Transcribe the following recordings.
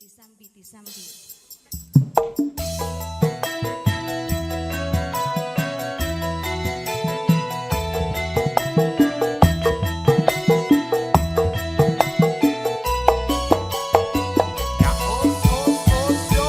Disambi, disambi. Ya os os os yo.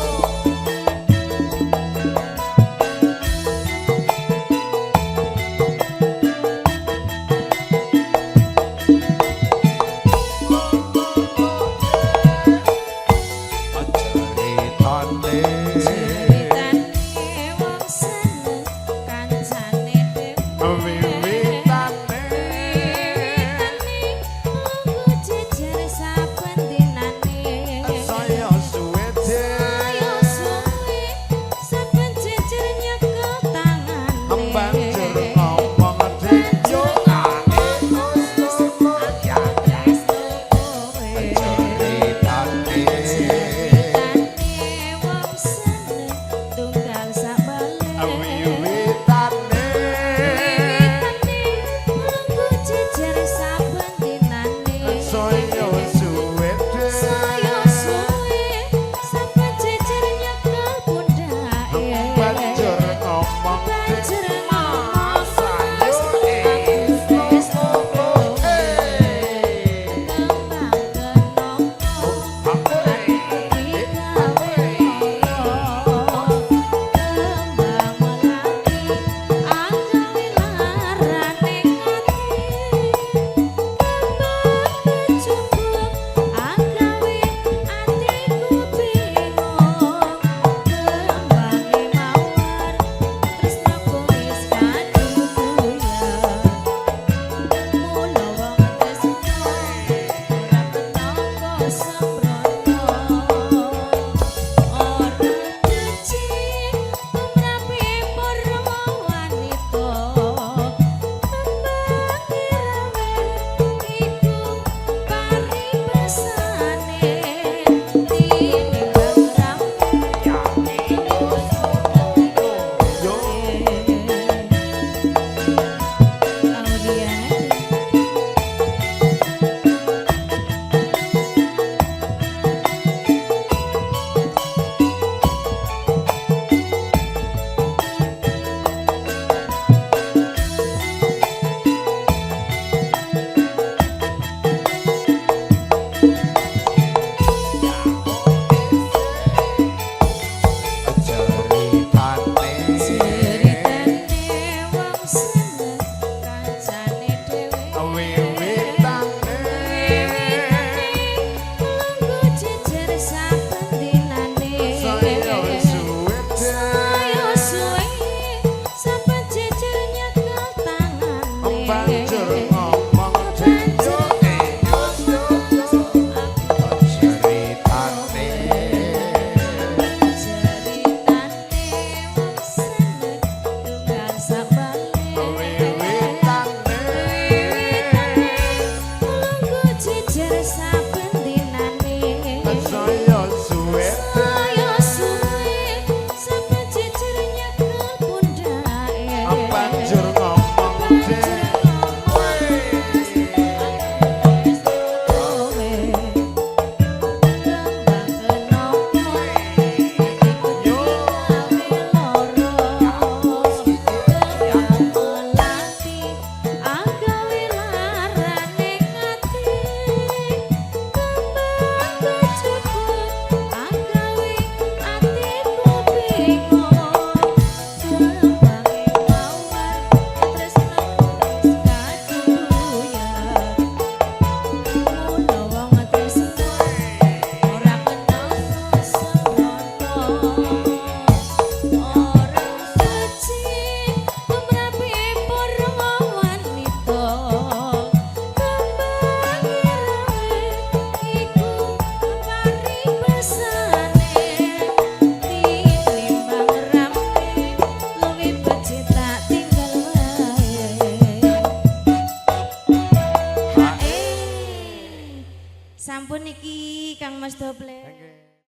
Ceritane. Ceritane wong seneng kancane dhewe. Wiwitane. Wiwitane lungguh jejer saben dinane. Saya suwe. Saya suwe saben jejer nyekel tangane. Banjur ngomong yo ae os os os ya. Tresno kowe. Ceritane. Ceritane wong seneng tunggal sabale. Wiwitane. Wiwitane lungguh jejer saben dinane. Saya suwe. Saya suwe saben jejer nyekel pundhake. Banjur ngomong. Banjur ngomong mas, aku tresno kowe. Kembang kenapa atiku digawe lara. Kembang melati agawe larane ati. Kembang kecubung agawe atiku bingung. Kembange mawar tresnaku wis kadung buyar. Mula wong tresno ora kenapa sembrono. Ora becik tumrape para wanita. Kembange rawe iku paribasane. Tinimbang rame Yo. Aulia. Ceritane. Ceritane wong seneng kancane dhewe. Wiwitane. Wiwitane lungguh jejer saben dinane. Saya suwe. Saya suwe saben jejer nyekel tangane. Banjur ngomong. Banjur ngomong mas, aku Ceritane. Ceritane wong seneng tunggal sabale. Wiwitane. Wiwitane lungguh jejer saben dinane. Saya suwe. Saya suwe saben jejer nyekel pundhake. Banjur ngomong. Banjur ngomong mas, aku tresno kowe. Kembang kenapa atiku digawe lara. Kembang melati agawe larane ati. Kembang kecubung agawe atiku bingung. Kembange mawar tresnaku wis kadung buyar. Mula wong tresno ora kena sembrono. Ora becik tumrape para wanita. Kembange rawe iku paribasane. Tinimbang rame luwih becik tak tinggal wae. Hae. Sampun iki Kang Mas Doble.